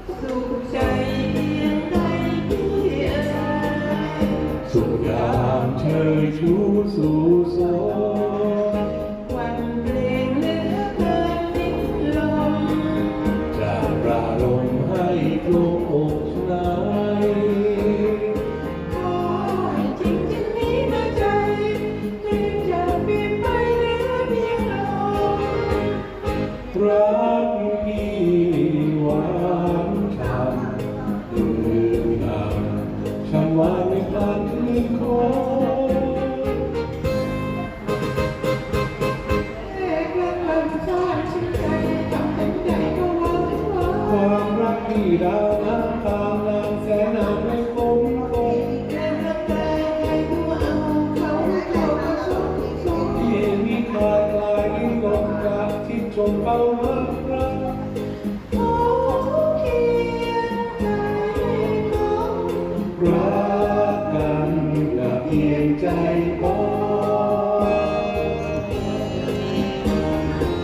ສຸກໃຈພຽງໃດພີ່ເອີຍ ສຸກຍາມເຊີຍຊູສູ່ໂສ ວັນເພັງເໜືອເພີນດິນລົມ ຈາກລາລົມໃຫ້ໂພກອົກໄນ ຂໍໃຫ້ຈິງຈຶ່ງມີໃນໃຈ ເກງຈາກປິ່ນໄປເຫຼືອພຽງລົມ ລັກພີ່ຫວານທຳ ຕື່ມນ້ຳ ຊ່ຳຫວານໃນພັນຄົນ ຄວາມລັກທີ່ດາວນາງ ຄວາມນາງແສນນາງໃນຄົນຄົນ ທີ່ມີຄ່າຫຼາຍ ທີ່ລົງກະທິດຊົມເປົ້າຮັກ ລັກກັນກະພຽງໃຈພໍ